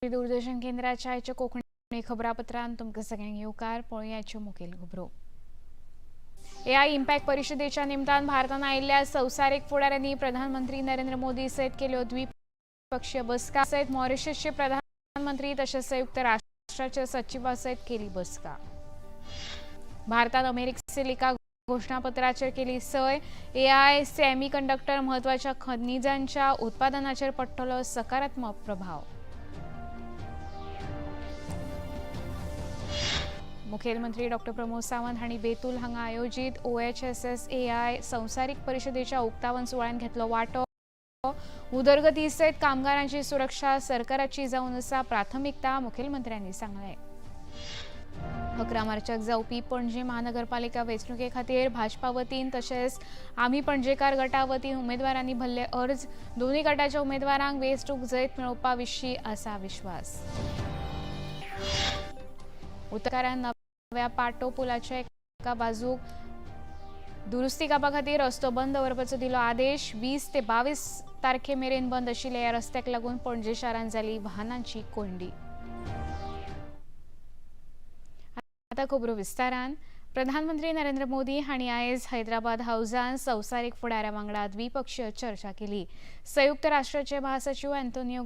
दूरदर्शन केंद्राच्या आयच्या कोंकणी खबरापत्रांत तुमकां सगळ्यांक येवकार. पळोवया मुखेल खबरो. एआय इम्पॅक्ट परिषदेच्या निमतान भारतान आयिल्ल्या संवसारीक फुडाऱ्यांनी प्रधानमंत्री नरेंद्र मोदी सयत केल्यो द्विपक्षीय बसका. सयत मॉरिशसचे प्रधानमंत्री तशेंच संयुक्त राष्ट्राच्या सचिवा सयत केली बसका. भारतान अमेरिक सिलिका घोषणापत्राचेर केली सय. एआय सेमी कंडक्टर म्हत्वाच्या खनिजांच्या उत्पादनाचेर पडटलो सकारात्मक प्रभाव. मुखेलमंत्री डॉक्टर प्रमोद सावंत हांणी बेतूल हांगा आयोजीत OHSSAI संवसारीक परिशदेच्या उक्तावण सुवाळ्यात घेतलो वांटो. उदरगती सयत कामगारांची सुरक्षा सरकाराची जावन आसा प्राथमिकता, मुखेलमंत्र्यांनी सांगलें. 11 मार्चाक जावपी पणजे महानगरपालिका वेंचणुके खातीर भाजपा वतीन तशेंच आमी पणजेकार गटा वतीन उमेदवारांनी भरले अर्ज. दोनूय गटाच्या उमेदवारांक वेंचणूक जैत मेळोवपा विशीं आसा विश्वास. उत्तरान नव्या पाटो पुलाच्या एका बाजूक दुरुस्ती कापा खातीर रस्तो बंद दवरपाचो दिलो आदेश. 20 ते 22 तारखे मेरेन बंद आशिल्ल्या ह्या रस्त्याक लागून पणजे शारांत जाली वाहनांची कोंयडी. आतां खबरो विस्तारान. प्रधानमंत्री नरेंद्र मोदी हांणी आयज हैदराबाद हाऊसान संवसारीक फुडाऱ्या वांगडा द्विपक्षीय चर्चा केली. संयुक्त राष्ट्राचे महासचिव अँटोनियो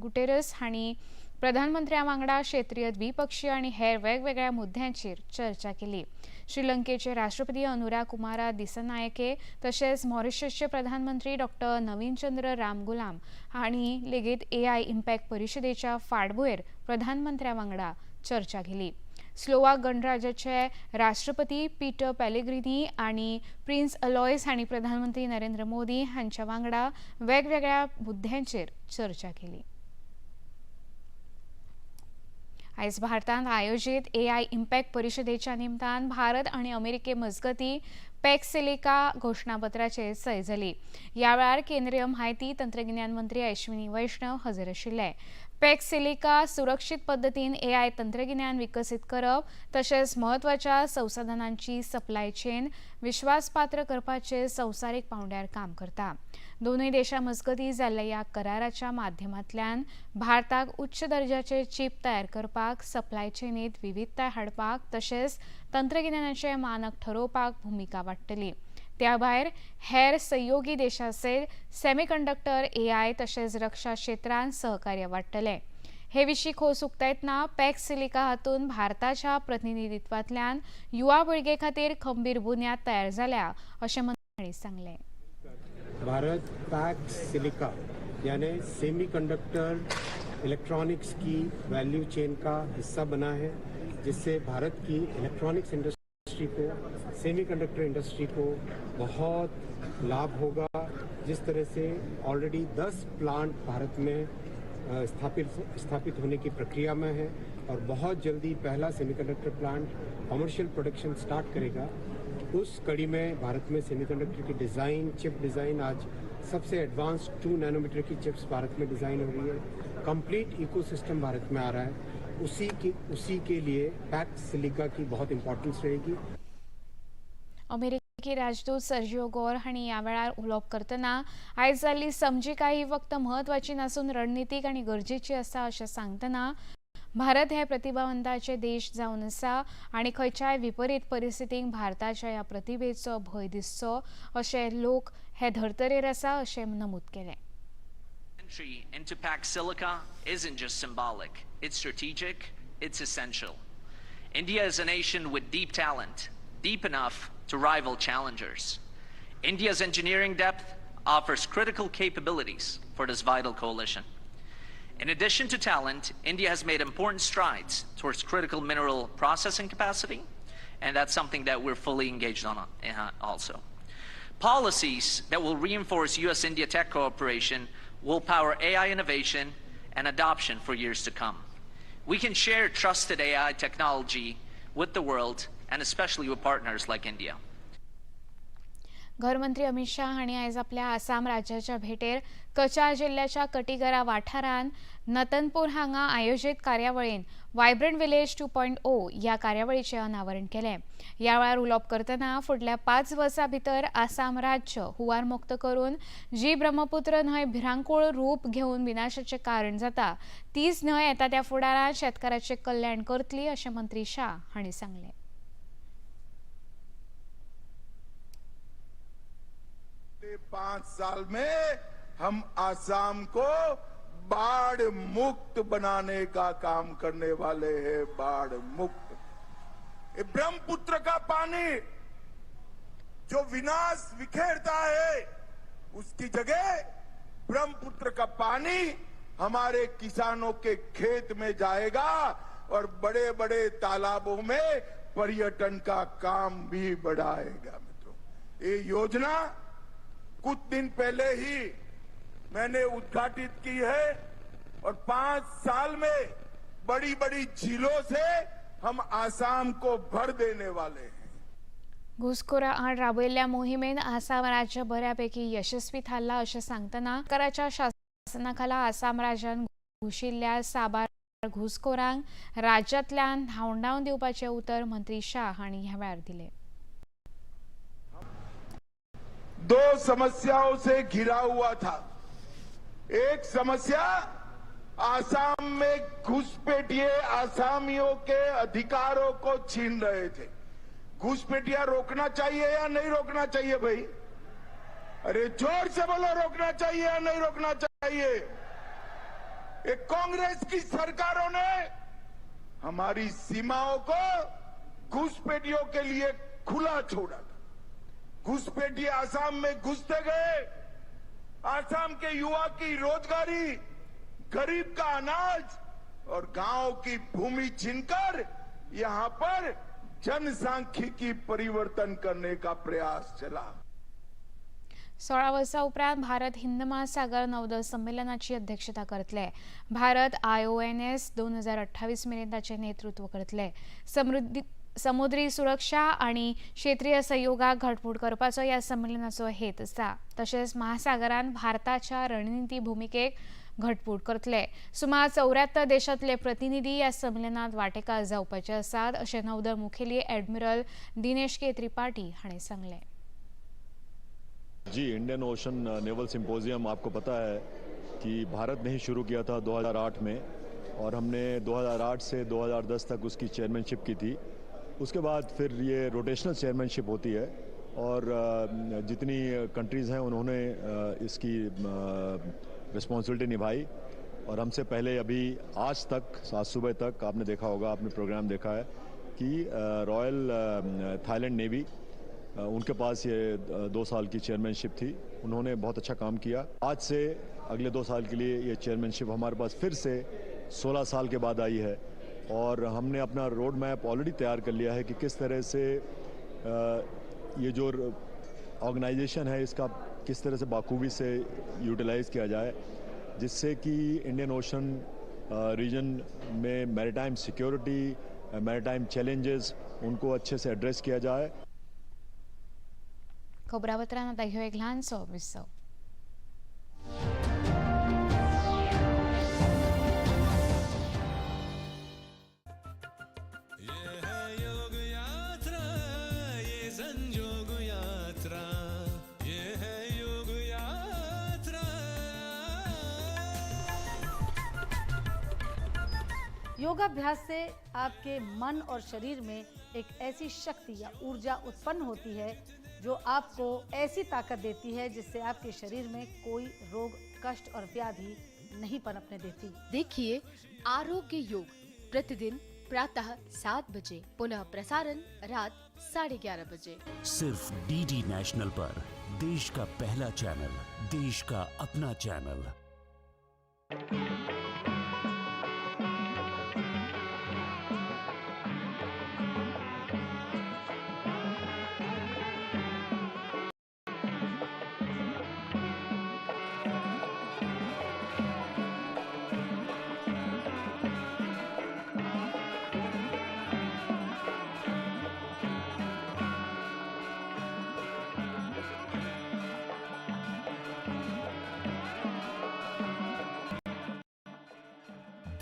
गुटेरस हांणी प्रधानमंत्र्या वांगडा क्षेत्रीय, द्विपक्षीय आनी हेर वेगवेगळ्या मुद्द्यांचेर चर्चा केली. श्रीलंकेचे राष्ट्रपती अनुरा कुमारा दिसनायके तशेंच मॉरिशसचे प्रधानमंत्री डॉक्टर नवीनचंद्र रामगुलाम हांणी लेगीत एआय इम्पॅक्ट परिशदेच्या फाटभुंयेर प्रधानमंत्र्या वांगडा चर्चा केली. स्लोवाक गणराज्याचे राष्ट्रपती पीटर पेलेग्रिनी आनी प्रिन्स अलॉयस हांणी प्रधानमंत्री नरेंद्र मोदी हांच्या वांगडा वेगवेगळ्या मुद्द्यांचेर चर्चा केली. आयज भारतांत आयोजीत एआय इम्पॅक्ट परिशदेच्या निमतान भारत आनी अमेरिके मजगती पॅक्स सिलिका घोशणापत्राचेर सय जाली. ह्या वेळार केंद्रीय म्हायती तंत्रगिन्यान मंत्री अश्विनी वैष्णव हजर आशिल्ले. पॅक्स सिलिका सुरक्षीत पद्दतीन एआय तंत्रगिन्यान विकसीत करप तशेंच म्हत्वाच्या संसाधनांची सप्लाय चेन विश्वासपात्र करपाचेर संवसारीक पांवड्यार काम करता. दोनूय देशां मजगतीं जाल्ल्या ह्या कराराच्या माध्यमांतल्यान भारताक उच्च दर्जाचे चीप तयार करपाक, सप्लाय चेनीत विविधताय हाडपाक तशेंच तंत्रगिन्यानाचे मानक ठरोवपाक भुमिका वाडटली. त्या भायर हेर सहयोगी देशां सयत सेमीकंडक्टर, एआय तशेंच रक्षा क्षेत्रांत सहकार्य वाडटलें. हे विशीं खोस उक्तायतना पॅक्स सिलिका हातूंत भारताच्या प्रतिनिधित्वांतल्यान युवा पिळगे खातीर खंबीर बुन्याद तयार जाल्या अशें मंत्र्यांनी सांगलें. भारत पैक्स सिलिका यानी सेमीकंडक्टर इलेक्ट्रॉनिक्स की वैल्यू चेन का हिस्सा बना है, जिससे भारत की इलेक्ट्रॉनिक्स इंडस्ट्री को, सेमीकंडक्टर इंडस्ट्री को बहुत लाभ होगा. जिस तरह से ऑलरेडी 10 प्लांट भारत में स्थापित स्थापित होने की प्रक्रिया में है और बहुत जल्दी पहला semiconductor plant commercial production start करेगा, उस कड़ी में भारत में सेमीकंडक्टर की डिज़ाइन, चिप डिज़ाइन, आज सबसे एडवांस 2 नैनोमीटर की चिप्स भारत में डिज़ाइन हो रही है. कंप्लीट इकोसिस्टम भारत में आ रहा है. उसी के लिए पैक्स सिलिका की बहुत इंपॉर्टेंस रहेगी. अमेरिकी राजदूत सर्जिओ गोर हांणी ह्या वेळार उलोवप करतना आयज जाल्ली समजिकाय ही फक्त म्हत्वाची नासून रणनितीक आनी गरजेची आसा अशें सांगतना भारत हे प्रतिभावंताचे देश जावन आसा आनी खंयच्याय विपरीत परिस्थितीक भारताच्या ह्या प्रतिभेचो भंय दिसचो अशे लोक हे धर्तरेर आसा अशें नमूद केलें. Entry into Pax Silica isn't just symbolic, it's strategic, it's essential. India is a nation with deep talent, deep enough to rival challengers. India's engineering depth offers critical capabilities for this vital coalition. In addition to talent, India has made important strides towards critical mineral processing capacity, and that's something that we're fully engaged on also. Policies that will reinforce US India tech cooperation will power AI innovation and adoption for years to come. We can share trusted AI technology with the world and especially with partners like India. घरमंत्री Amit Shah हांणी आयज आपल्या आसाम राज्याच्या भेटेर कचार जिल्ल्याच्या कटिगरा वाठारांत नतनपूर हांगा आयोजीत कार्यावळीन vibrant village 2.0 ह्या कार्यावळीचें अनावरण केलें. ह्या वेळार उलोवप करतना फुडल्या 5 वर्सां भितर आसाम राज्य हुंवार मुक्त करून जी ब्रह्मपुत्र न्हंय भिरांकूळ रूप घेवन विनाशाचें कारण जाता तीच न्हंय येता त्या फुडारांत शेतकाराचें कल्याण करतली अशें मंत्री शाह हांणी सांगलें. 5 साल में हम आसाम को बाढ़ मुक्त बनाने का काम करने वाले हैं। बाढ़ मुक्त, ब्रह्मपुत्र का पानी जो विनाश बिखेरता है उसकी जगह ब्रह्मपुत्र का पानी हमारे किसानों के खेत में जाएगा और बड़े बड़े तालाबों में पर्यटन का काम भी बढ़ाएगा। मित्रों, ये योजना कुछ दिन पहले ही मैंने उद्घाटित की है और 5 साल में बड़ी बड़ी झीलों से हम आसाम को भर देने वाले हैं। घुसखोरा आड राबयिल्ल्या मोहिमेन आसाम राज्य बऱ्यापैकी यशस्वी थारला अशें सांगतना सरकाराच्या शासनाखाला आसाम राज्यान घुशिल्ल्या साबार घुसखोरांक राज्यांतल्यान धांवडावन दिवपाचें उतर मंत्री शाह हांणी ह्या वेळार दिलें. 2 समस्याओं से घिरा हुआ था। एक समस्या, आसाम में घुसपैठिए आसामियों के अधिकारों को छीन रहे थे। घुसपैठिया रोकना चाहिए या नहीं रोकना चाहिए भाई? अरे जोर से बोलो, रोकना चाहिए या नहीं रोकना चाहिए? एक कांग्रेस की सरकारों ने हमारी सीमाओं को घुसपैठियों के लिए खुला छोड़ा था। घुसपैठिए आसाम में घुसते गए, आसाम के युवा की रोजगारी, गरीब का अनाज और गांव की भूमि छीनकर यहां पर जनसांख्यिकी परिवर्तन करने का प्रयास चला। 16 वर्सां उपरांत भारत हिंद महासागर नौदल संमेलनाची अध्यक्षता करतले. भारत IONS 2028 मेरेन ताचें नेतृत्व करतले. समुद्री सुरक्षा आनी क्षेत्रीय सहयोगाक घटमूट करपाचो ह्या संमेलनाचो हेत आसा. तशेंच महासागरांत भारताच्या रणनिती भुमिकेक घटमूट करतले. सुमार 74 देशांतले प्रतिनिधी ह्या संमेलनात वांटेकार जावपाचे आसात अशें नौदळ मुखेली एडमिरल दिनेश के त्रिपाठी हांणी सांगलें. जी, इंडियन ओशन नेवल सिंपोजियम आपको पता है कि भारत ने ही शुरू किया था 2008 में और हमने 2008 से 2010 तक उसकी चेयरमैनशिप की थी। उसके बाद फिर ये रोटेशनल चेयरमैनशिप होती है और जितनी कंट्रीज़ हैं उन्होंने इसकी रिस्पॉन्सिबिलिटी निभाई और हमसे पहले अभी आज तक आज सुबह तक आपने देखा होगा, आपने प्रोग्राम देखा है कि रॉयल थाईलैंड नेवी उनके पास ये 2 साल की चेयरमैनशिप थी। उन्होंने बहुत अच्छा काम किया। आज से अगले 2 साल के लिए ये चेयरमैनशिप हमारे पास फिर से 16 साल के बाद आई है और हमने अपना रोड मैप ऑलरेडी तैयार कर लिया है कि किस तरह से ये जो ऑर्गेनाइजेशन है इसका किस तरह से बाखूबी से यूटिलाइज़ किया जाए, जिससे कि इंडियन ओशन रीजन में मैरीटाइम सिक्योरिटी, मैरीटाइम चैलेंजेस उनको अच्छे से एड्रेस किया जाए। खबरापत्रांत आतां घेवया एक ल्हानसो विसव. योगाभ्यास से आपके मन और शरीर में एक ऐसी शक्ति या ऊर्जा उत्पन्न होती है जो आपको ऐसी ताकत देती है जिससे आपके शरीर में कोई रोग, कष्ट और व्याधि नहीं पनपने देती। देखिए आरोग्य योग प्रतिदिन प्रातः 7 बजे, पुनः प्रसारण रात 11:30 बजे, सिर्फ डीडी नेशनल पर। देश का पहला चैनल, देश का अपना चैनल।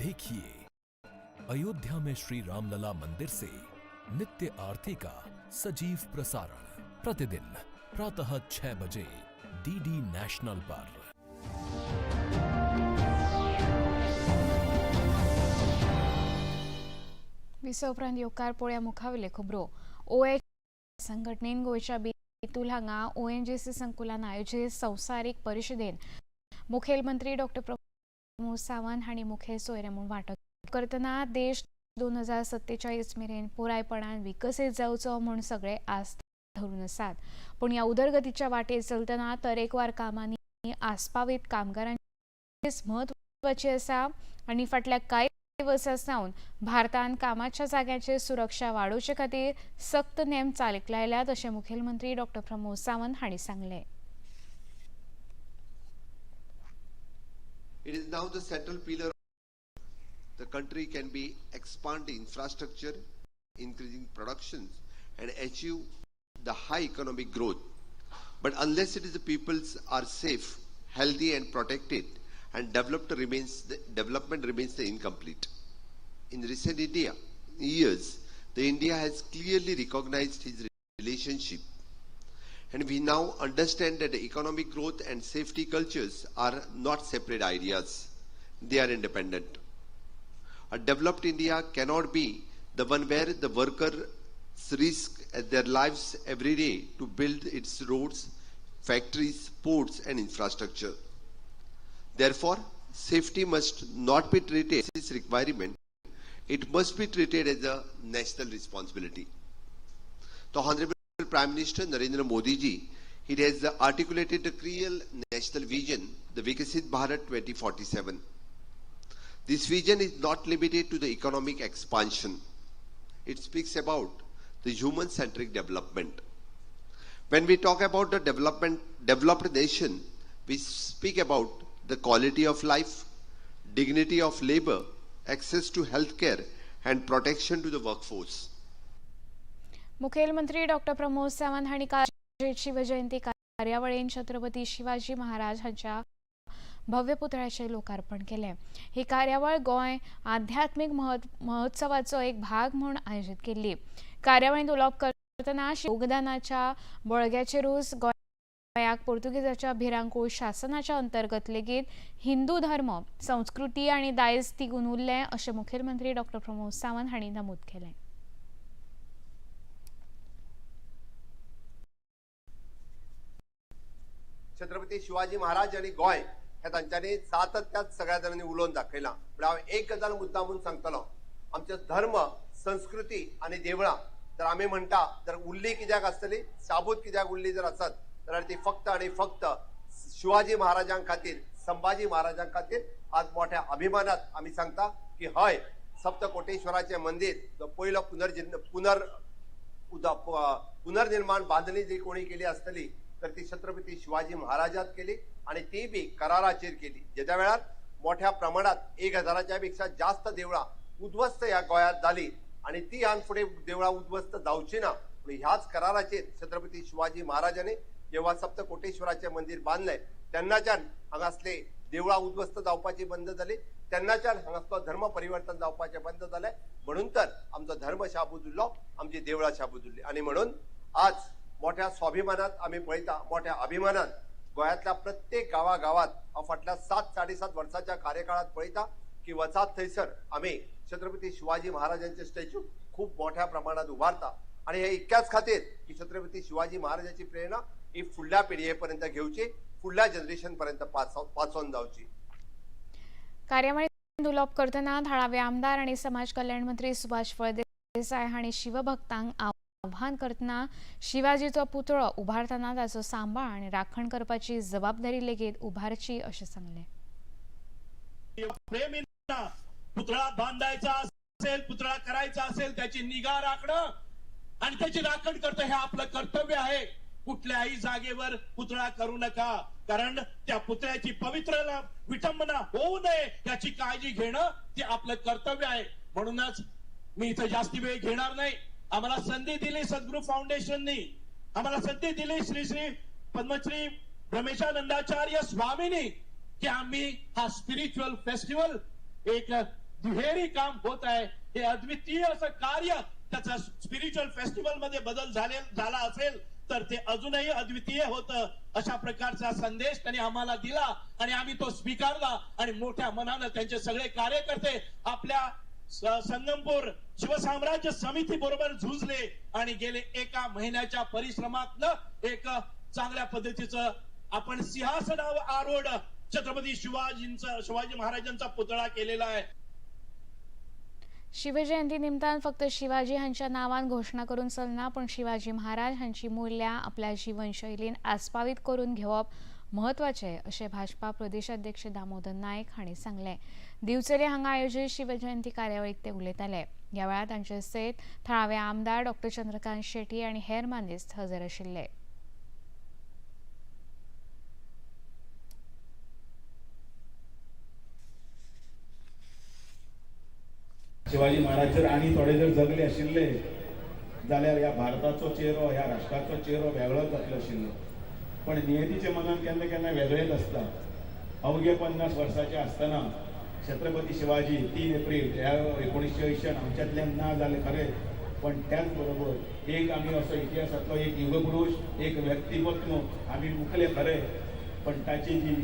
देखिए अयोध्या में श्री रामलला मंदिर से नित्य आरती का सजीव प्रसारण प्रतिदिन प्रातः 6 बजे डीडी नेशनल पर। विसव उपरांत येवकार पोळ्या मुखावयले खबरो। ओएच संघटनेन गोंयच्या बेतूल हांगा ओएनजीसी संकुलान आयोजीत संवसारीक परिशदेन मुखेलमंत्री डॉक्टर प्रमोद सावंत हांणी मुखेल सोयरे म्हूण वांटो करतना देश 2047 मेरेन पुरायपणान विकसीत जावचो म्हूण सगळे आस्त धरून आसात, पूण ह्या उदरगतीच्या वाटेर चलतना तरेकवार कामांनी आस्पावीत कामगारांची म्हत्वाची आसा आनी फाटल्या कांय वर्सां सावन भारतान कामाच्या जाग्यांचेर सुरक्षा वाडोवचे खातीर सक्त नेम चालीक लायल्यात अशें मुखेलमंत्री डॉक्टर प्रमोद सावंत हांणी सांगलें। It is now the central pillar. The country can be expand the infrastructure, increasing productions and achieve the high economic growth. But unless it is the peoples are safe, healthy and protected, and development remains the incomplete. In recent years, the India has clearly recognized his relationship, and we now understand that the economic growth and safety cultures are not separate ideas; they are independent. A developed India cannot be the one where the workers risk their lives every day to build its roads, factories, ports and infrastructure. Therefore, safety must not be treated as a requirement, it must be treated as a national responsibility. The Honorable Prime Minister Narendra Modi ji, he has articulated a clear national vision, the Vikasit Bharat 2047. This vision is not limited to the economic expansion. It speaks about the human-centric development. When we talk about the developed nation, we speak about the quality of life, dignity of labor, access to healthcare and protection to the workforce. मुखेलमंत्री doctor Pramod Sawant हांणी काल शिवजयंती कार्यावळीन छत्रपती शिवाजी महाराज हांच्या भव्य पुतळ्याचें लोकार्पण केलें। ही कार्यावळ गोंय आध्यात्मीक महोत्सवाचो एक भाग म्हूण आयोजीत केल्ली। कार्यावळींत उलोवप करतना योगदानाच्या बळग्याचेरूच गोंयाक पोर्तुगीजाच्या भिरांकूळ शासनाच्या अंतर्गत लेगीत हिंदू धर्म, संस्कृती आनी दायज तिगून उरलें अशें मुखेलमंत्री डॉक्टर प्रमोद सावंत हांणी नमूद केलें। छत्रपती शिवाजी महाराज आनी गोंय हे तांच्यांनी सातत्यात सगळ्या जाणांनी उलोवन दाखयलां। पूण हांव एक गजाल मुद्दा म्हूण सांगतलो, आमचे धर्म, संस्कृती आनी देवळां जर आमी म्हणटा जर उरली कित्याक आसतली, शाबूत कित्याक उरली जर आसत जाल्यार ती फक्त आनी फक्त शिवाजी महाराजां खातीर, संभाजी महाराजां खातीर। आज मोठ्या अभिमानात आमी सांगता की हय, सप्तकोटेश्वराचें मंदीर जो पयलो पुनर्निर्माण बांदणी जी कोणी केली आसतली तर ती छत्रपती शिवाजी महाराजात केली आणि ती बी कराराचेर केली। जेद्या वेळार मोठ्या प्रमाणात 1000 पेक्षा जास्त देवळां उद्ध्वस्त ह्या गोंयांत जाली आणि ती ह्यान फुडें देवळां उद्ध्वस्त जावची ना म्हणून ह्याच कराराचेर छत्रपती शिवाजी महाराजांनी जेव्हा सप्तकोटेश्वराचें मंदीर बांदलें तेन्नाच्यान हांगासले देवळां उद्ध्वस्त जावपाची बंद जाली, तेन्नाच्यान हांगासलो धर्म परिवर्तन जावपाचें बंद जालें। म्हणून तर आमचो धर्म शाबूत उरलो, आमची देवळां शाबूत उरली। आनी म्हणून आज मोठ्या स्वाभिमानात आमी पळयता, मोठ्या अभिमानान गोंयांतल्या प्रत्येक गांवागांवात हांव फाटल्या 7 साडेसात वर्साच्या कार्यकाळात पळयता की वचात थंयसर आमी छत्रपती शिवाजी महाराजांचे स्टॅच्यू खूब मोठ्या प्रमाणात उबारता आणि हे इतक्याच खातीर की छत्रपती शिवाजी महाराजांची प्रेरणा ही फुडल्या पिळगे पर्यंत घेवची, फुडल्या जनरेशन पर्यंत पासोवन जावची। कार्यावळींत उलोवप करतना थळावे आमदार आनी समाज कल्याण मंत्री सुभाष फळदेसाय हांणी शिवभक्तांक आव्हान करतना शिवाजीचो पुतळो उबारतना ताचो सांबाळ आनी राखण करपाची जबाबदारी लेगीत उबारची अशें सांगलें। प्रेमींना पुतळा बांधायचा असेल, पुतळा करायचा असेल, त्याची निगा राखणं आणि त्याची राखण करणं हे आपलं कर्तव्य आहे। कुठल्याही जागेवर पुतळा करू नका, कारण त्या पुतळ्याची पवित्रता विटंबना होऊ नये याची काळजी घेणं ते आपलं कर्तव्य आहे। म्हणूनच मी इथं जास्ती वेळ घेणार नाही। आम्हाला संधी दिली सद्गुरू फाउंडेशननी, आम्हाला संधी दिली श्री श्री पद्मश्री ब्रह्मेशानंदाचार्य स्वामींनी की आम्ही हा स्पिरिच्युअल फेस्टिवल एक दुहेरी काम होत आहे. हे अद्वितीय असं कार्य, त्याचा स्पिरिच्युअल फेस्टिवल मध्ये बदल झाला असेल तर ते अजूनही अद्वितीय होतं. अशा प्रकारचा संदेश त्यांनी आम्हाला दिला आणि आम्ही तो स्वीकारला आणि मोठ्या मनानं त्यांचे सगळे कार्यकर्ते आपल्या संगमपूर शिवसाम्राज्य समिती बरोबर झुंजले आणि गेले एका महिन्याच्या परिश्रमातनं एक चांगल्या पद्धतीचं आपण सिंहासनावर आरूढ छत्रपती शिवाजी महाराजांचा पुतळा केलेला आहे. शिवजयंती निमतान फक्त शिवाजी हांच्या नावान घोषणा करून चलना, पण शिवाजी महाराज हांची मूल्यां आपल्या जीवनशैलीन आस्पावीत करून घेवप म्हत्वाचें अशें भाजपा प्रदेशाध्यक्ष दामोदर नायक हांणी सांगलें. दिवचले हांगा आयोजीत शिवजयंती कार्यावळीक ते उलयताले. ह्या वेळार तांचे सयत थळावे आमदार डॉ चंद्रकांत शेट्टी आनी हेर मानेस्त हजर आशिल्ले. शिवाजी महाराज जर आनी थोडे जर जगले आशिल्ले जाल्यार ह्या भारताचो चेहरो, ह्या राष्ट्राचो चेहरो वेगळोच जातलो आशिल्लो. पण नियतीच्या मनान केन्ना केन्ना वेगळेच आसता. अवघे 50 वर्साचे आसतना छत्रपती शिवाजी 3 एप्रील ह्या 1980 आमच्यांतल्यान ना जाले खरें, पण त्याच बरोबर एक आमी असो इतिहासांतलो एक युगपुरूश, एक व्यक्तिमत्व आमी मुकले खरें, पण ताची जी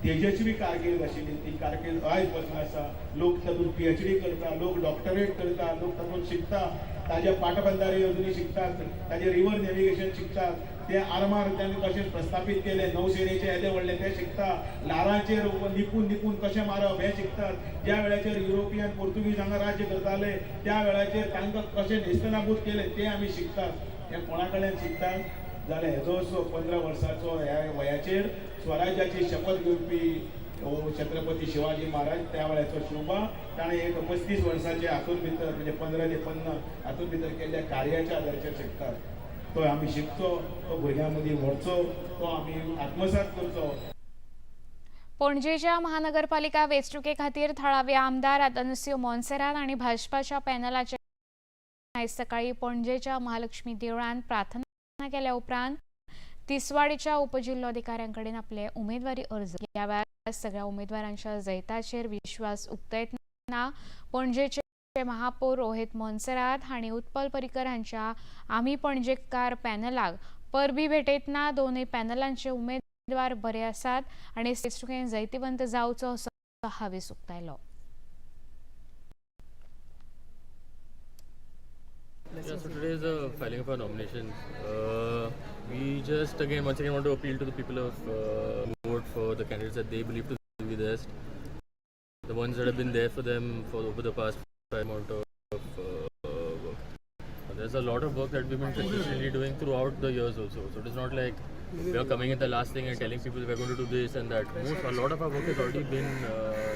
तेजस्वी कारकीर्द आशिल्ली ती कारकीर्द आयज पासून आसा. लोक तातूंत PhD करता, लोक डॉक्टरेट करता, लोक तातूंत शिकता, ताजे पाटबंधारे अजुनूय शिकतात, ताजे रिवर नॅविगेशन शिकतात, ते आर्मार तांणी कशें प्रस्थापीत केले, नौसेनेचे येदे व्हडले ते शिकता, ल्हारांचेर निपून निपून कशें मारप हें शिकतात. ज्या वेळाचेर युरोपियन पोर्तुगीज हांगा राज्य करताले त्या वेळाचेर तांकां कशें नेस्तनाबूत केलें तें आमी शिकतात. हें कोणा कडल्यान शिकतात जाल्यार हेजो असो 15 वर्साचो ह्या वयाचेर स्वराज्याची शपथ घेवपी हो छत्रपती शिवाजी महाराज, त्या वेळाचो शिवबा, ताणें एक 35 वर्साचे हातूंत भितर म्हणजे 15 ते 50 हातूंत भितर केल्ल्या कार्याच्या आधाराचेर शिकतात. तो आमी शिकचो, तो भुरग्यां मदीं व्हरचो, तो आमी आत्मसात करचो. पणजेच्या महानगरपालिका वेंचणुके खातीर थळावे आमदार आतानासियो मोन्सेरात आनी भाजपाच्या पॅनलाचे आयज सकाळीं पणजेच्या महालक्ष्मी देवळांत प्रार्थना केल्या उपरांत तिसवाडीच्या उपजिल्लोधिकाऱ्यां कडेन आपले उमेदवारी अर्ज. ह्या वेळार सगळ्या उमेदवारांच्या जैताचेर विश्वास उक्तायतना पणजेचे महापौर रोहित मोन्सेरात हांणी उत्पल पर्रीकर हांच्या आमी पणजेकार पॅनलाक परबी भेटयतना दोनूय पॅनलांचे उमेदवार बरे आसात आनी वेंचणुकेंत जैतिवंत जावचो असो हावेस उक्तायलो. Yeah, so today is the filing of our nominations. We just once again want to appeal to the people of vote for the candidates that they believe to be the best, the ones that have been there for them for over the past amount of work. There's a lot of work that we've been consistently doing throughout the years also. So it is not like we are coming at the last thing and telling people we're going to do this and that. A lot of our work has already been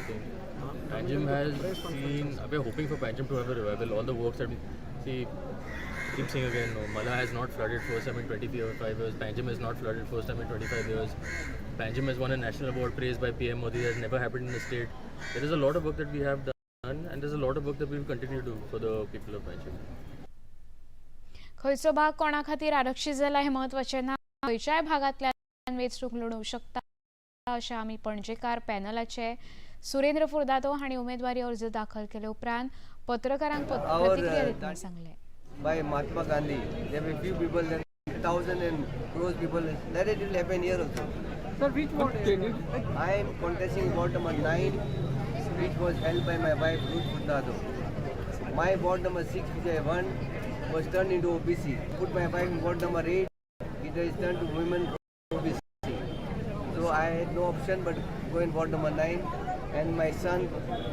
thing. Panjim has seen, we're hoping for Panjim to have a revival. All the works that we see, keep saying again, no, Mala has not flooded first time in 25 years. Panjim has not flooded first time in 25 years. Panjim has won a national award praised by PM Modi. That has never happened in the state. There is a lot of work that we have done, and there's a lot of work that we will continue to do for the people of Panjim. खंयचो भाग कोणा खातीर आरक्षीत जाला हें म्हत्वाचें ना, खंयच्याय भागांतल्यान वेंचणूक लढोवंक शकता अशें आमी पणजेकार पॅनलाचे सुरेंद्र फुर्दादो हांणी उमेदवारी अर्ज दाखल केले उपरांत पत्रकारांक प्रतिक्रिया दितना सांगलें. By Mahatma Gandhi, there were few people, then 1,000 and crores people. Let it will happen here also. Sir, which ward? I am contesting ward number 9, which was held by my wife Ruth Furtado. My ward number 6, which I won, was turned into OBC. Put my wife in ward number 8, it is turned to women OBC. So I had no option but go in ward number 9. And my son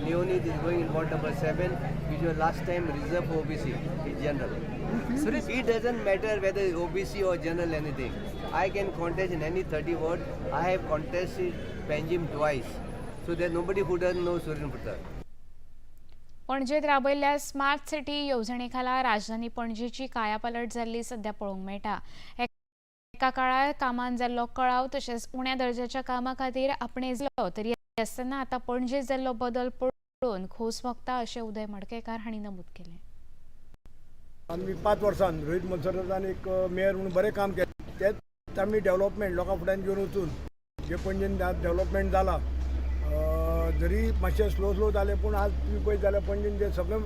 Leonid is going in ward number 7, which was last time reserved for OBC in general. So it doesn't matter whether it's OBC or general anything. I can contest in any 30 ward. I have contested Panjim twice. So there's nobody who doesn't know Surendra Furtado. पणजेत राबयल्ल्या smart city येवजणेखाला राजधानी पणजेची कायापालट जाल्ली सध्या पळोवंक मेळटा. एका काळार कामान जाल्लो कळाव तशेंच उण्या दर्जाच्या कामा खातीर आपणे जालो तरी आसतना आतां पणजे जाल्लो बदल पळोवन खोस भोगता अशें उदय मडकेकार हांणी नमूद केलें. आमी 5 वर्सान रोहित मोन्सेरातान एक मेयर म्हणून बरें काम केलें, तेंच आमी डेव्हलपमेंट लोकां फुड्यान घेवन वचून जे पणजेन डेव्हलपमेंट जाला जरी मातशें स्लो स्लो जालें पूण आज तुमी पळयत जाल्यार पणजेन जे सगळें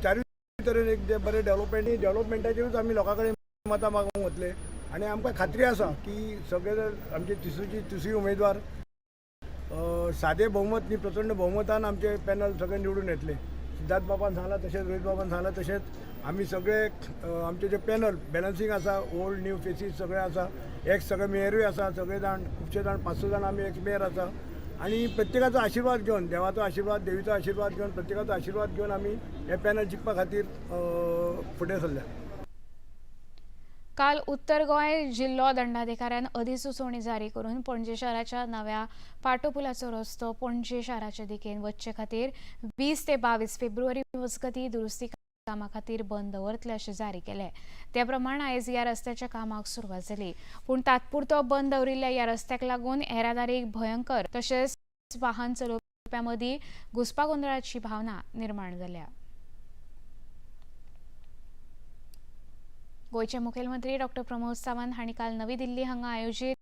चारूय तरेन एक जे बरें डेवलपमेंट डेवलपमेंटाचेरूच आमी लोकां कडेन मतां मागूंक वतले आनी आमकां खात्री आसा की सगळे आमचे तिसरी तिसरी उमेदवार सादे बहुमत न्ही, प्रचंड बहुमतान आमचे पॅनल सगळे निवडून येतले. सिद्धार्थ बाबान सांगलां तशेंच रोहित बाबान सांगलां तशेंच आमी सगळे आमचे जे पॅनल बॅलन्सींग आसा, ओल्ड न्यू फेसीस सगळे आसा, एक्स सगळे मेयरूय आसा, सगळे जाण खुबशे जाण 5-6 जाण आमी एक्स मेयर आसा आनी प्रत्येकाचो आशिर्वाद घेवन, देवाचो आशिर्वाद, देवीचो आशिर्वाद घेवन, प्रत्येकाचो आशिर्वाद घेवन आमी हे पॅनल जिखपा खातीर फुडें सरल्या. काल उत्तर गोंय जिल्लो दंडाधिकाऱ्यान अधिसुचोवणी जारी करून पणजे शाराच्या नव्या पाटोपुलाचो रस्तो पणजे शाराचे दिकेन वचचे खातीर 20 ते 22 फेब्रुवारी मजगतीं दुरुस्ती कामा खातीर बंद दवरतले अशें जारी केलें. ते प्रमाण आयज ह्या रस्त्याच्या कामाक सुरवात जाली. पूण तात्पुरतो बंद दवरिल्ल्या ह्या रस्त्याक लागून येरादारीक भयंकर तशेंच वाहन चलोवप्यां मदीं घुस्पागोंदळाची भावना निर्माण जाल्या. गोंयचे मुखेलमंत्री डॉक्टर प्रमोद सावंत हांणी काल नवी दिल्ली हांगा आयोजीत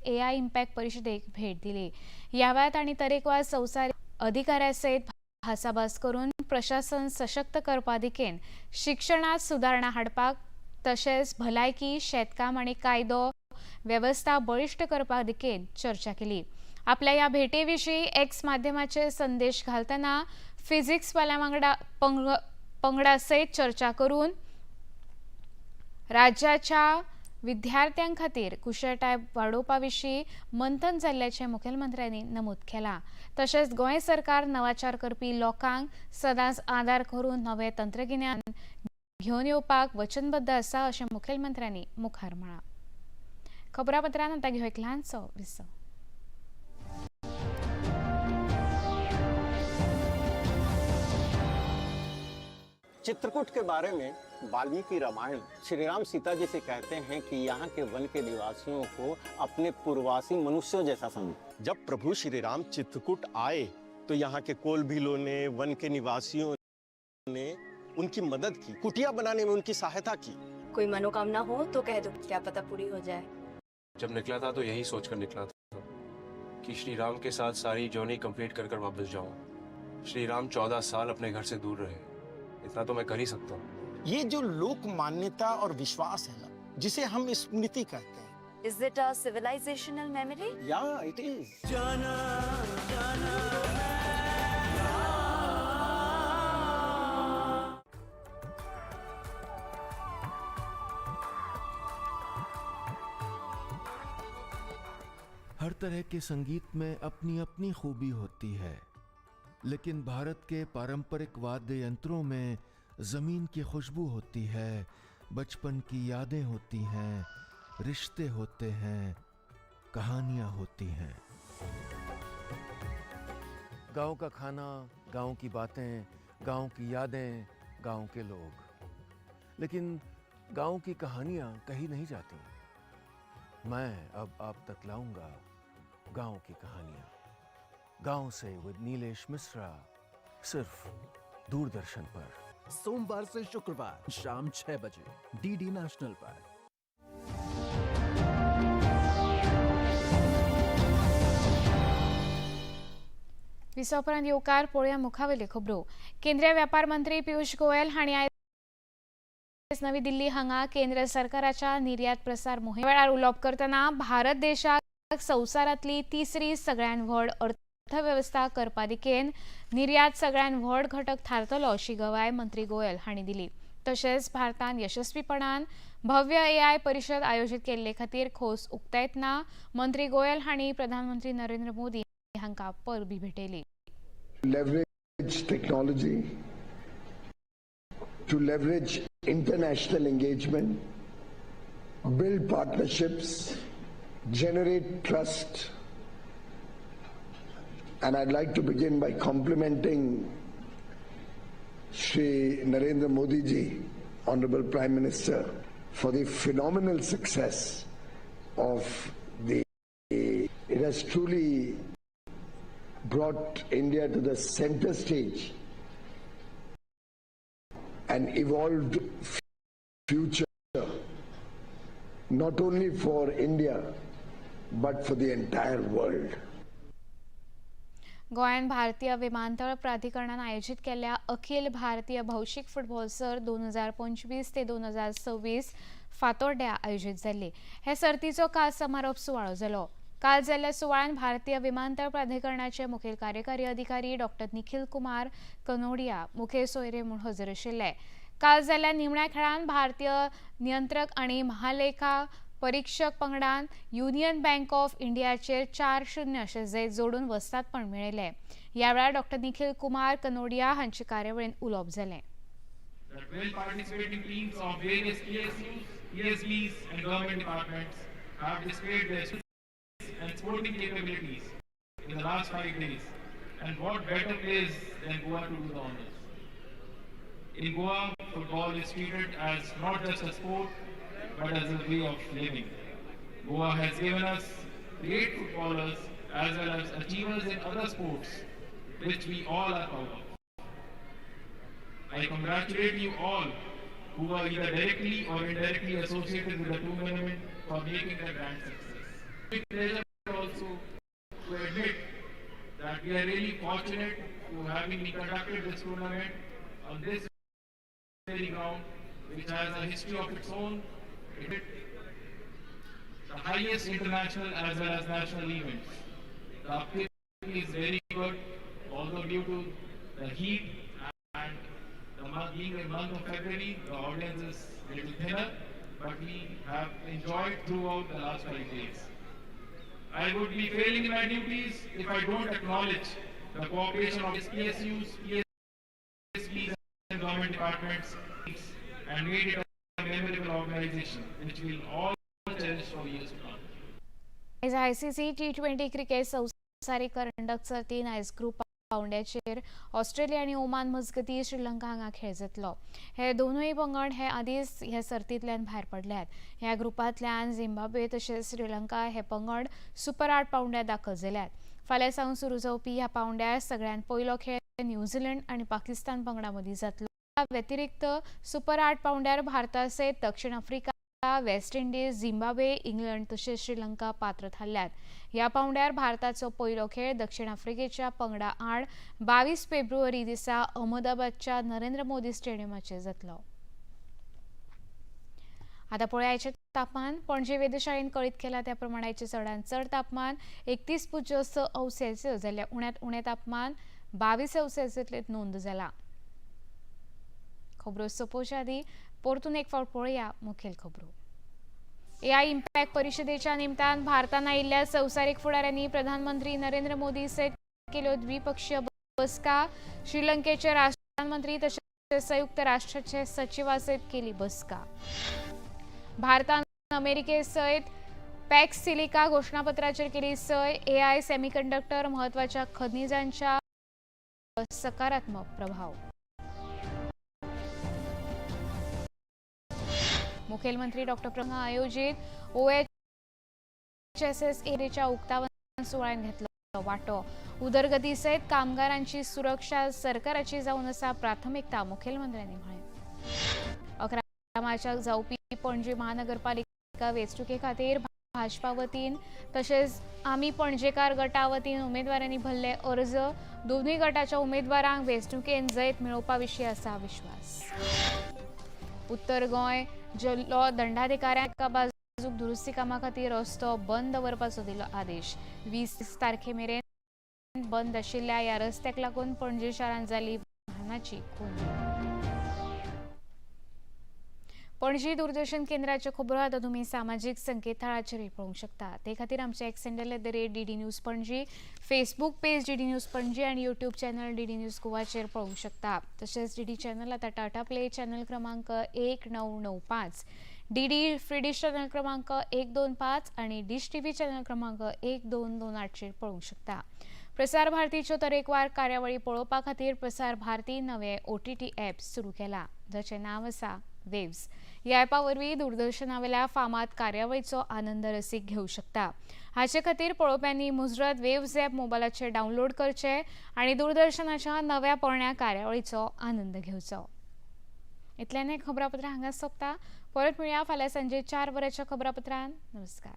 एआय इम्पॅक्ट परिशदेक भेट दिली. ह्या वेळार तांणी तरेकवार संवसारीक अधिकाऱ्यां सयत भासाभास करून प्रशासन सशक्त करपा दिकेन शिक्षणांत सुदारणा हाडपाक तशेंच भलायकी, शेतकाम आनी कायदो वेवस्था बळिश्ट करपा दिकेन चर्चा केली. आपल्या ह्या भेटे विशीं एक्स माध्यमाचेर संदेश घालतना फिजिक्स वाल्या वांगडा पंगडा सयत चर्चा करून राज्याच्या विद्यार्थ्यां खातीर कुशळटाय वाडोवपा विशीं मंथन जाल्ल्याचें मुखेलमंत्र्यांनी नमूद केलां. तशेंच गोंय सरकार नवाचार करपी लोकांक सदांच आदार करून नवें तंत्रगिन्यान घेवन येवपाक वचनबद्ध आसा अशें मुखेलमंत्र्यांनी मुखार म्हळां. खबरापत्रान आतां घेवया एक ल्हानसो विसव. चित्रकूट के बारे में वाल्मीकि रामायण श्री राम सीता जी से कहते हैं कि यहाँ के वन के निवासियों को अपने पूर्ववासी मनुष्यों जैसा समझो। जब प्रभु श्री राम चित्रकूट आए तो यहाँ के कोल भीलों ने, वन के निवासियों ने उनकी मदद की, कुटिया बनाने में उनकी सहायता की। कोई मनोकामना हो तो कह दो, क्या पता पूरी हो जाए। जब निकला था तो यही सोचकर निकला था कि श्री राम के साथ सारी जर्नी कंप्लीट कर कर वापस जाऊँ। श्री राम 14 साल अपने घर से दूर रहे, इतना तो मैं कर ही सकता हूँ। ये जो लोक मान्यता और विश्वास है ना, जिसे हम स्मृति कहते हैं। Is it a civilizational memory? Yeah, it is. जाना, जाना। हर तरह के संगीत में अपनी अपनी खूबी होती है, लेकिन भारत के पारंपरिक वाद्य यंत्रों में ज़मीन की खुशबू होती है, बचपन की यादें होती हैं, रिश्ते होते हैं, कहानियाँ होती हैं। गांव का खाना, गांव की बातें, गांव की यादें, गांव के लोग। लेकिन गांव की कहानियाँ कहीं नहीं जाती। मैं अब आप तक लाऊंगा गांव की कहानियाँ, गांव से विद नीलेश मिश्रा, सिर्फ दूरदर्शन पर। सोमवार से शुक्रवार शाम 6 बजे डीडी नेशनल पर। विसा उपरांत येवकार पळोवया मुखावेल्यो खबरो. केंद्रीय वेपार मंत्री पियुष गोयल हांणी आयज नवी दिल्ली हांगा केंद्र सरकाराच्या निर्यात प्रसार मोहिमे वेळार उलोवप करतना भारत देशाक संवसारांतली तिसरी सगळ्यांत व्हड अर्थवेवस्था करपा दिकेन निर्यात सगळ्यांत व्हड घटक थारतलो अशी गवाय मंत्री गोयल हांणी दिली. तशेंच भारतान यशस्वीपणान भव्य एआय परिशद आयोजीत केल्ले खातीर खोस उक्तायतना मंत्री गोयल हांणी प्रधानमंत्री नरेंद्र मोदी हांकां परबी भेटयली. Leverage technology to leverage international engagement, build partnerships, generate trust. And I'd like to begin by complimenting Shri Narendra Modi ji, Honorable Prime Minister, for the phenomenal success of the... It has truly brought India to the center stage and evolved future, not only for India, but for the entire world. गोंयांत भारतीय विमानतळ प्राधिकरणान आयोजीत केल्ल्या अखिल भारतीय भौशीक football सर्त 2025 ते 2026 फातोड्ड्या आयोजीत जाल्ली. हे सर्तीचो काल समारोप सुवाळो जालो. काल जाल्ल्या सुवाळ्यान भारतीय विमानतळ प्राधिकरणाचे मुखेल कार्यकारी अधिकारी डॉक्टर निखिल कुमार कनोडिया मुखेल सोयरे म्हूण हजर आशिल्ले. काल जाल्ल्या निमण्या खेळान भारतीय नियंत्रक आनी महालेखा परीक्षक पंगडान युनियन बँक ऑफ इंडियाचेर 4-0 अशें जैत जोडून वस्तादपण मेळयलें. ह्या वेळार डॉक्टर निखिल कुमार कनोडिया हांचे कार्यावळीन उलोवप जालें. Well participating teams of various PSUs, PSBs and government departments have displayed their skills and sporting capabilities in the last 5 days, and what better place than Goa to do the honors. In Goa, football is treated as not just a sport, but as a way of living. Goa has given us great footballers as well as achievers in other sports, which we all are proud of. I congratulate you all who were either directly or indirectly associated with the tournament for making the grand success. It's a pleasure also to admit that we are really fortunate to having conducted this tournament on this very ground, which has a history of its own. It the highest international as well as national events. The uptake is very good, although due to the heat and the month being the month of February, the audience is little thinner, but we have enjoyed throughout the last 5 days. I would be failing in my duties if I don't acknowledge the cooperation of PSUs, PSBs and government departments and made it a memorable organization which we'll all cherish for years to come. आयज ICC T20 cricket संवसारीक करंडक सर्तीन आयज group पावंड्याचेर Australia आनी Oman मजगती श्रीलंका हांगा खेळ जातलो. हे दोनूय पंगड हे आदींच हे सर्तींतल्यान भायर पडल्यात. ह्या ग्रुपांतल्यान झिम्बाब्वे तशेंच श्रीलंका हे पंगड सुपर 8 पावंड्यार दाखल जाल्यात. फाल्यां सावन सुरू जावपी ह्या पावंड्यार सगळ्यांत पयलो खेळ न्यूझीलंड आनी पाकिस्तान पंगडा मदीं जातलो. व्यतिरिक्त सुपर 8 पावंड्यार भारता सयत दक्षिण Africa, West Indies, Zimbabwe, England तशेंच श्रीलंका पात्र थारल्यात. ह्या पावंड्यार भारताचो पयलो खेळ दक्षिण आफ्रिकेच्या पंगडा आड 22 फेब्रुवारी दिसा अहमदाबादच्या नरेंद्र मोदी स्टेडियमाचेर जातलो. आतां पळोवया आयचें तापमान. पणजे वेधशाळेन कळीत केलां त्या प्रमाण आयचें चडांत चड तापमान 31.6 अंश सेल्सियस जाल्यार उण्यांत उणें तापमान 22 अंश सेल्सियस नोंद जाला. खबरो सोंपोवच्या आदीं परतून एक फावट पळोवया मुखेल खबरो. एआय इम्पॅक्ट परिशदेच्या निमतान भारतान आयिल्ल्या संवसारीक फुडाऱ्यांनी प्रधानमंत्री नरेंद्र मोदी सयत केल्यो द्विपक्षीय बसका. श्रीलंकेचे प्रधानमंत्री तशेंच संयुक्त राष्ट्राचे सचिवा सयत केली बसका. भारतान अमेरिके सयत पॅक्स सिलिका घोशणापत्राचेर केली सय. एआय सेमीकंडक्टर म्हत्वाच्या खनिजांच्या सकारात्मक प्रभाव. मुखेलमंत्री डॉक्टर प्रंगा आयोजित OHSSAच्या उक्तावण सुवाळ्यात घेतलो वांटो. उदरगती सयत कामगारांची सुरक्षा सरकाराची जावन आसा प्राथमिकता, मुखेलमंत्र्यांनी म्हळें. 11 मार्चाक जावपी पणजी महानगरपालिका वेंचणुके खातीर भाजपा वतीन तशेंच आमी पणजेकार गटा वतीन उमेदवारांनी भरले अर्ज. दोनूय गटाच्या उमेदवारांक वेंचणुकेन जैत मेळोवपा विशीं आसा विश्वास. उत्तर गोंय जिल्लो दंडाधिकाऱ्यांक एका बाजूक दुरुस्ती कामा खातीर रस्तो बंद दवरपाचो दिलो आदेश. 20 तारखे मेरेन बंद आशिल्ल्या ह्या रस्त्याक लागून पणजे शारांत जाली वाहनाची कोंयडी. पणजी दूरदर्शन केंद्राच्यो खबरो आतां तुमी सामाजीक संकेतथळाचेरूय पळोवंक शकता. ते खातीर आमचे X handle @DD News Panaji, Facebook page DD News Panaji आनी यूट्यूब चॅनल DD news गोवाचेर पळोवंक शकता. तशेंच DD channel आतां टाटा प्ले चॅनल क्रमांक 1995, DD free dish channel क्रमांक 125 आनी डिश TV channel क्रमांक 1228चेर पळोवंक शकता. प्रसार भारतीच्यो तरेकवार कार्यावळी पळोवपा खातीर प्रसार भारती नवे OTT app सुरू केला, जाचें नांव आसा वेव्स. ह्या ॲपा वरवीं दूरदर्शनावेल्या फामाद कार्यावळीचो आनंद रसीक घेवं शकता. हाचे खातीर पळोवप्यांनी मुजरत वेव्स ॲप मोबायलाचेर डावनलोड करचें आनी दूरदर्शनाच्या नव्या पोरण्या कार्यावळीचो आनंद घेवचो. इतल्यान हें खबरापत्र हांगा सोंपता. परत मेळया फाल्यां सांजे 4 वरांच्या खबरापत्रान. नमस्कार.